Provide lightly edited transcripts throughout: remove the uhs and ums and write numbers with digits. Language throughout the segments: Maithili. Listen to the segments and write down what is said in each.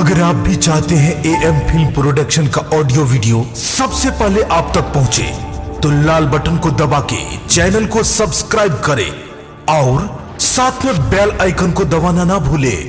अगर आप भी चाहते हैं ए एम फिल्म प्रोडक्शन का ऑडियो वीडियो सबसे पहले आप तक पहुंचे, तो लाल बटन को दबा के चैनल को सब्सक्राइब करें और साथ में बेल आइकन को दबाना ना भूलें।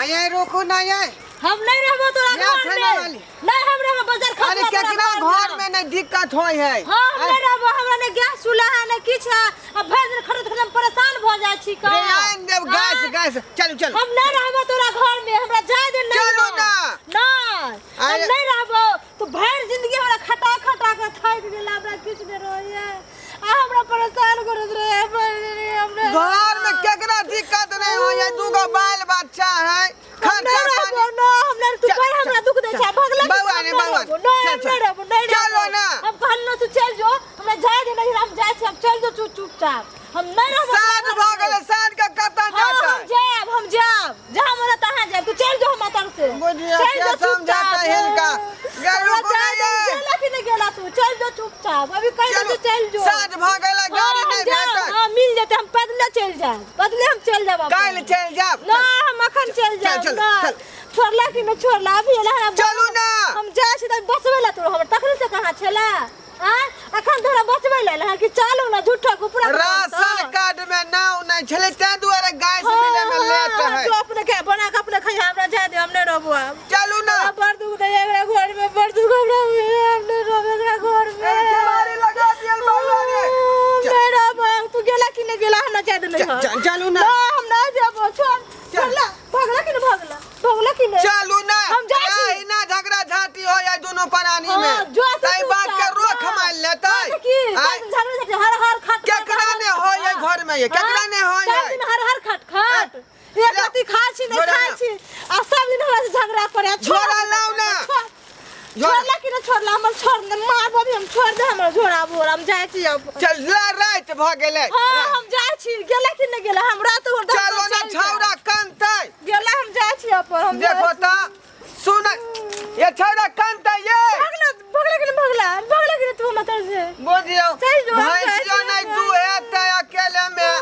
ये रुकू ना ये। हम नहीं रहबो तोरा या घर से में। ना वाली। नहीं, हम रहबो बाजार खा। अरे, केकरा घर में नहीं दिक्कत होय है? हाँ, हम नहीं रहबो। हमरा ने गैस चूल्हा है, ने किछ है। आ भरि दिन खटत खटत हम परेशान भ जाइ छी का। रे, आन देब गैस। हाँ। गैस, चलू चलू। हम नहीं रहबो तोरा घर में, हमरा जाय दे। नहीं। चलू ना। नहीं, हम अरे- नहीं रहबो। तू भरि जिंदगी हमरा खटा खटा के थाकि गेला, हमरा किछ नहीं रहैया आ हमरा परेशान करत रहे भरि जिंदगी। हम नहीं घर में रहबो। केकरा दिक्कत नहीं होय है? दूगो बाल बच्चा है, हम खर्चा नहीं रहबो। पानी। ना, हम नहीं। तू चल, पर हमरा चल, दुख दे चल। छै, भगला कि बउआ हम ने, नहीं बउआ। रहबो, नहीं, चल, हम चल। नहीं रहबो, नहीं चलो रहबो। ना। हम कहलो तू चल जो, हमरा जाय दे। नहीं, हम जाय छी। हम चल जो चुपचाप, हम नहीं रहबो। साँझ भऽ गेलै, साँझ के कतऽ हाँ, जाता? हम जायब, हम जायब, जहाँ मन तहाँ जायब। तू चल जो हमरा तरफ से। बुझियो चल क्या जो समझाता चुपचाप। हिनका। गे, हमरा रुकू जाय ना दे। ये। गेला कि नहीं गेला? तू चल जो चुपचाप, अभी कह दे। चलू, तू चल जो। साँझ भऽ गेलै, हाँ, गाड़ी हम नहीं जायब, भेटत। हाँ, मिल जेतै। हम पैदले चलि जायब, पैदले हम चलि जायब अपन। काल्हि चलि जायब। ना, हम अखन चलि जायब। चल, ना। चल। छोड़ला कि नहीं छोड़ला? अभी एला हमरा। चलू ना। हम जाइ छी तऽ बचबै ला तोरा हमर तखने से कहाँ छला? आँय, अखन तोरा बचबै ला एला कि चालू ना झूठा को पूरा? राशन कार्ड में नाम नहीं छलै, ताहि दुआरे गैस मिले में लेट है। जो अपने के बना के अपने खाइ, हमरा जाय दे। हम नहीं रहबो आब। चलू ना। हमरा बड़ दुख दैया एकरा घर में, बड़ दुख हमरा होइया। हम नहीं रहबो एकरा घर में। ए, केवाड़ी लगा दियल बउआ रे। हम नहीं रहबो। तू गेला कि नहीं गेला? हमरा जाय दे नहीं। चलू ना। ना, हम नहीं जाबो, छोड़। छोड़ला, भगला कि नहीं? भगला, भगला कि नहीं? चलू ना। हम जाइ छी। एहिना झगड़ा झांटी हो जाए दुनू प्राणी में। हाँ, जो तू ताहि बात के चुपचाप, रोक हाँ। मारि लेतै। हाँ, तऽ की आँय, सब दिन झगड़ा झगड़ा हर हर खट खट, केकरा हर ने हर होय है खट। घर में ये? केकरा हाँ, ने होय सब है? दिन हर हर खट खट, एक ला, रत्ती खा छी नहीं झोरा खाइ ला। छी आ सब दिन हमरा से झगड़ा करे। छोड़ झोरा हमरा, लाउ ना। छोड़। झोरा। छोड़ला कि नहीं छोड़ला? हमर छोड़ दे, मार अभी हम, छोड़ दे हमर झोरा बोरा, हम जाइ छी अब। चल ला, राति भऽ गेलै। हाँ, हम जाइ छी। गेला कि नहीं गेला? हम रात भर चलो ना, छौड़ा कनतै। गेला, हम जाइ छी अपन, हम जाइ देखो छी। तऽ सुन, ये छौड़ा कनतै ये। भगला, भगला कि नहीं? भगला, भगला कि नहीं तू हमरा तरफ से? बुझियौ, चलि जो, हम जाइ भैंसियो छी। नहि दुहेतै अकेले में।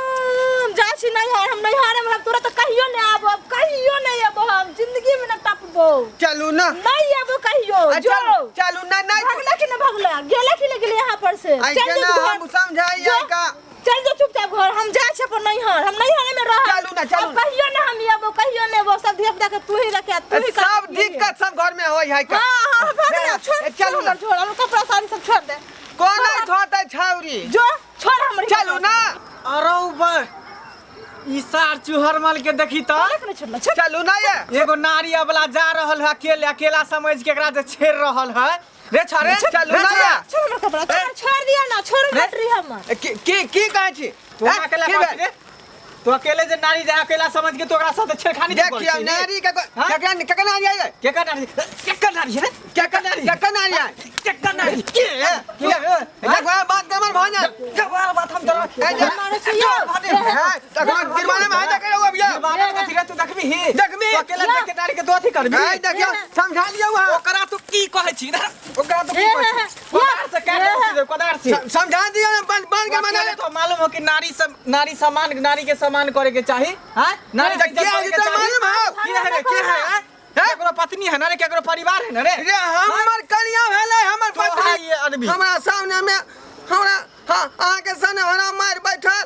हम जाइ छी नैहर, हम नैहर में। हम तोरा तऽ कहियो नहि आबो, अब कहियो नहि आबो। हम जिंदगी में न टपबो। चलू ना। नहीं आबो कहियो। आ, जो। चलू चलू ना, नहीं। भगला कि नहीं? भगला, गेला कि नहीं गेले यहाँ पर से? आई चल जो केना तू घर। हम समझाइए जो। का। चल जो चुपचाप घर, हम जाइ छी अपन नैहर, हम नैहरे में रहब। चलू ना, चलू। अब कहियो ना हम आबो, कहियो नहि आबो। सब धिया पुता के तू ही रखे, तू ही सब दिक्कत सब घर में होय है का। हाँ हाँ, भगला, छोड़। ए, चलू ना। छोड़ हमर कपड़ा साड़ी सब छोड़ दे। कोना धोतै छौरी? जो, छोड़ हमर। चलू ना। अरे ऊपर ई सार चूहर मल के देखी त। नहीं छोड़ना, छोड़। चलू ना ये। एगो नारी अबला जा रहल है अकेले, अकेला समझ के एकरा जे छेड़ रहल है रे छरे। चलू रे ना छौड़ा। ये। छोड़ हमर कपड़ा, छोड़, छोड़ दिया ना, छोड़ बैटरी हमर। ए, की की की कहै छी? तू हैं? अकेला की कहै भेल? छी रे? तू अकेले जे नारी जे अकेला समझ के तू ओकरा साथ छेड़खानी तू करै देखियौ छी रे? नारी के हाँ? केकरा केकरा नारी है? केकर नारी, केकर नारी है रे? केकर नारी, केकर नारी है? केकर नारी? के के देखो, बात के मन भऽ जाए। जवार बात हम तोरा ए, जे- मारे छी यौ। हैं, तखन गिरवाने में हाथ करे अब ये। गिरवाना कथी रे? तू देखबी ही? देखबी। तू अकेला देख के नारी के दो अथी करबी? हैं, देखियौ, समझा लियौ अहाँ। ओकरा तू की कहै छी? इधर ओकरा तू की ए, कहै हे, छी? कोदार से काट ए, दे, कोदार से। समझा दियौ ने, बन बन के मना अकेले तो मालूम हो कि नारी सब, नारी सम्मान, नारी के सम्मान करे के चाही। हां, नारी के के इज्जत करे के तो चाही। मालूम हो? की है रे, के है? हैं? केकरो पत्नी है ना रे? केकरो परिवार है ना रे? रे, हमर कनिया भेलै, हमर तो पत्नी। है ये आदमी। हमरा सामने में हमरा, हाँ, अहाँके सामने हमरा मारि बैठल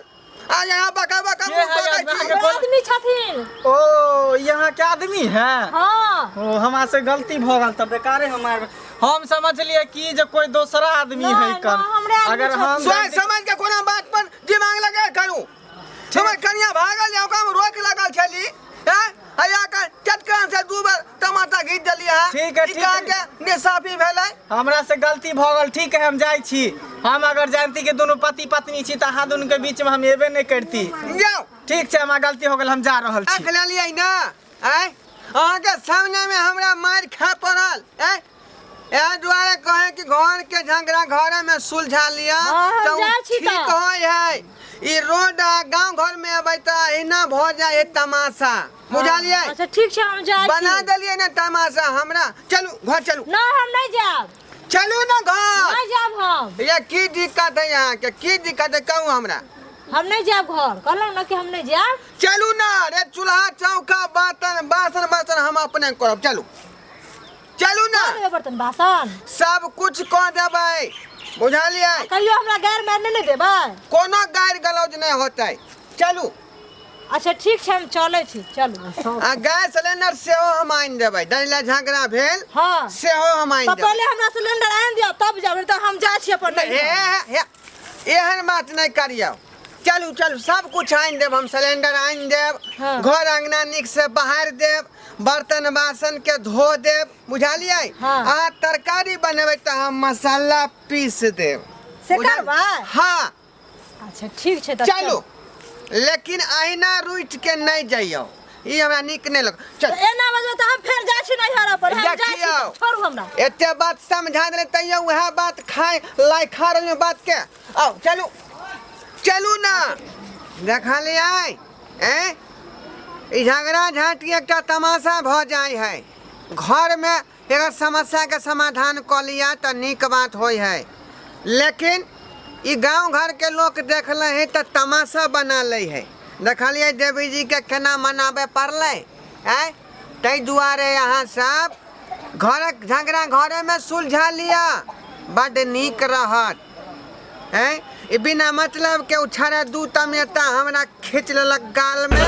आ यहाँ बका बका के मुँह है बकै आदमी? छी। अहाँके कोन- आदमी छथिन। ओ, यहाँ के आदमी है? हाँ। ओ, हमरा से गलती भऽ गेल तऽ बेकारे हमार, हम समझलिए कि जे कोई दोसरा आदमी ना, है ना, कन। हमरे आदमी अगर हम सोच गलती- समझ के कोनो बात पर दिमाग लगा करू। हमर कनिया भागल जाओ, हम रोक लगल छली हैं, हैया के चटकन से दू बेर टमाटर घीच देलियै है। ठीक है, ई ठीक है। के निसाफी भेलै। हमरा से गलती भऽ गेल, ठीक है, हम जाइ छी। हम अगर जानती कि दुनू पति पत्नी छी तऽ अहाँ दुनू के बीच में हम एबे नहि करती। जाओ। ठीक छै, हमरा गलती हो गेल, हम जा रहल छी। आँख लेलियै ना? आँय, अहाँके सामनेमे हमरा मारि खाय पड़ल। आँय, एहि दुआरे कहे कि घर के झगड़ा घरे में सुलझा लिअ। हाँ, हम तऽ उ जाइ छी ठीक तऽ। होइ है। ई रोड आ गांव घर में अबै तऽ एना भऽ जाइ है तमाशा, बुझलियै? अच्छा, ठीक छै, हम जाइ बना छी। देलियै ने तमाशा हमरा। चलू घर, चलू। ना, हम नहीं जायब। चलू ने घर। नहीं जायब हम। ये की दिक्कत है यहाँ के? की दिक्कत है, कहू हमरा। हम नहीं जायब घर, कहलहुँ ना कि हम नहीं जायब। चलू ना रे, चूल्हा चौका बर्तन बासन बासन हम अपने करब, चलू। चलू ना। कऽ देबै बर्तन बासन? सब कुछ कऽ देबै, बुझलियै? कहियो हमरा गैर मारि नहि ने देबै? कोनो गारि गलौज नहि होतै, चलू। अच्छा ठीक छै, हम चलै छी, चलू। आ गैस सिलेंडर सेहो हम आनि देबै, दै झगड़ा भेल। हँ। सेहो हम आनि तऽ देबै। पहिले हमरा सिलेंडर आनि दिअ तब जाब, नहि तऽ हम जाइ छी अपन। हे हे, एहन बात नहि करियौ, चलू चलू, सब कुछ आनि देब हम, सिलेंडर आनि देब। हाँ। घर अंगना नीक से बहारि देब, बर्तन बासन के धो देब, बुझलियै? हाँ। आ तरकारी बनेबै तऽ हम मसाला पीस देब। से करबै? हाँ। अच्छा ठीक छै तऽ चलू, लेकिन अहिना रुटि के नहि जइयौ, ई हमरा नीक नहि लग चल। तऽ एना बजबै तऽ हम फेर जाइ छी नैहर अपन, हम जाइ छी। देखियौ। छोड़ू हमरा। एते बात समझा देले तैयो वएह बात खाय लाइ खा रहल बात के। आउ चलू चलू ना, देखलियै? ऐं ई झगड़ा झाँटी एकटा तमाशा भऽ जाइ है घरमे। एकर समस्याके समाधान कऽ लिअ तऽ नीक बात होइ है, लेकिन ई गाँव घरके लोक देख लै है तऽ तमाशा बना लै है। देखलियै देवी जीके केना मनाबे पड़लै? आँय, ताहि दुआरे अहाँ सब घरक झगड़ा घरेमे सुलझा लिअ, बड्ड नीक रहत। आँय, ई बिना मतलब के उछाड़ा दू तमेता हमरा खींच लेलक गालमे।